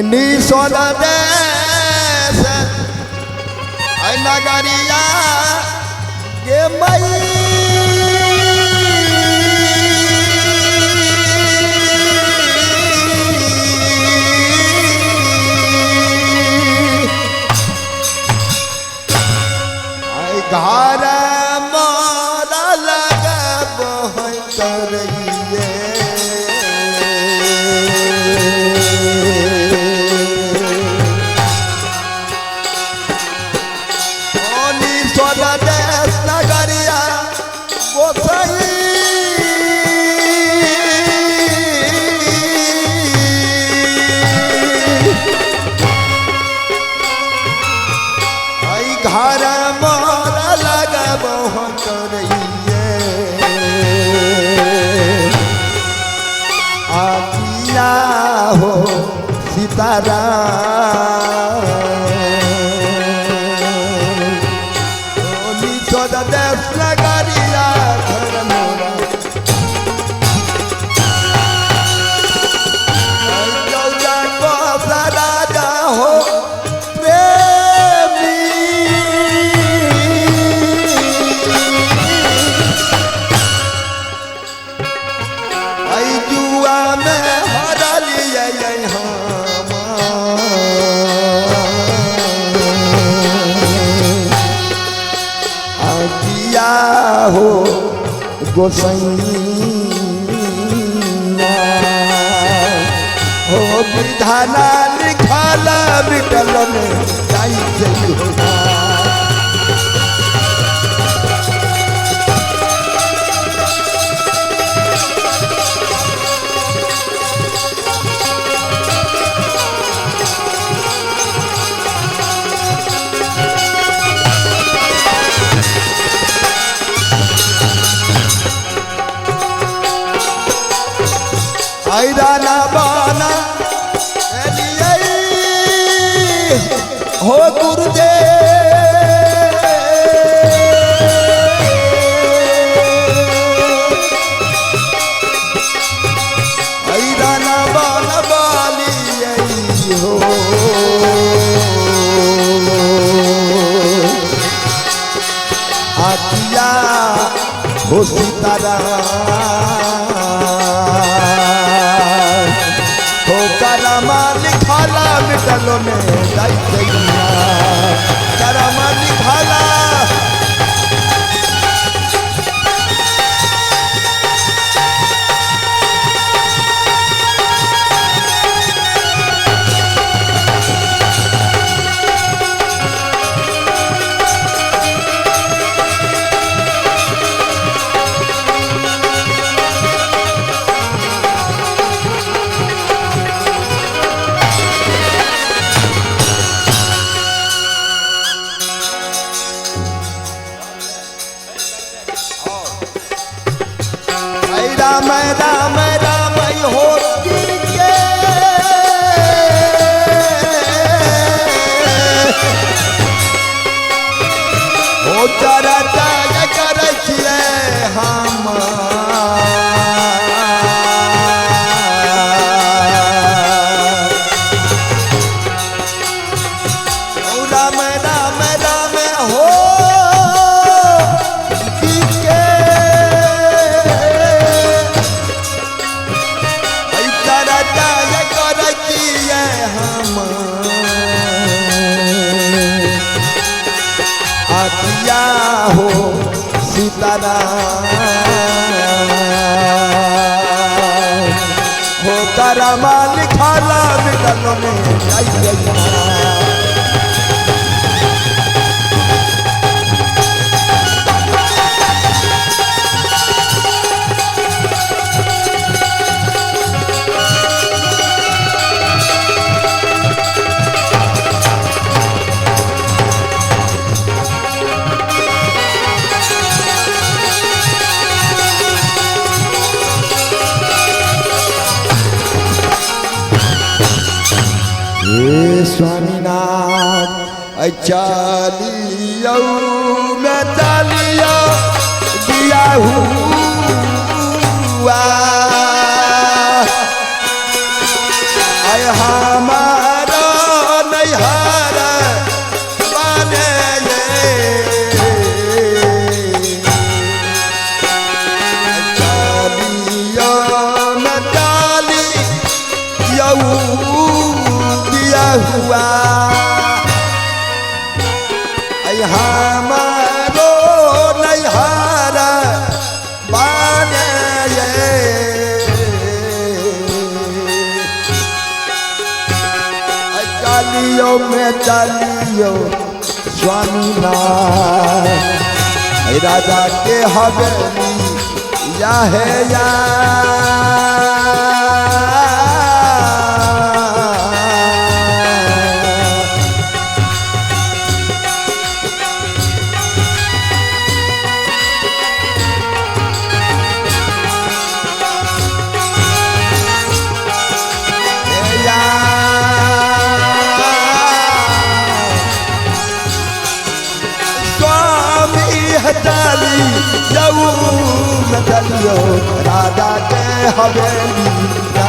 निसोद देश नगरिया गे मई घर मारा लगा करिए देश नगरिया गोसाई घर मोरा लगबो करिए आतिया हो सीताराम देश नगरिया घर मोरा राजा हो प्रेमी आई जुआ में हरा लिया आतिया हो गोसैया हो विधाना लिखल मिटल में जाई जई हो ऐराना बाना हो गुरुदेव ऐराना बाना बाली हो आतिया हो सीताराम हो करमा लिखाला मिटलो में जाई जइया करमा लिखाला ऐ राम राम राम हो के हो चरा जय करै छियै हम ओ राम राम राम हो के ऐ चरा जय करै छियै हम आतिया हो सीताराम हो करमा लिखाला मिटल में जाई जइया। हे स्वामीनाथ चलियौ में चलियौ दिया हुआ आय हमार हुआ। हमारो नैहर बाने चालियो में चालियो स्वामी नाथ राजा के हवेली या है या। चलियो राजा के हवेली।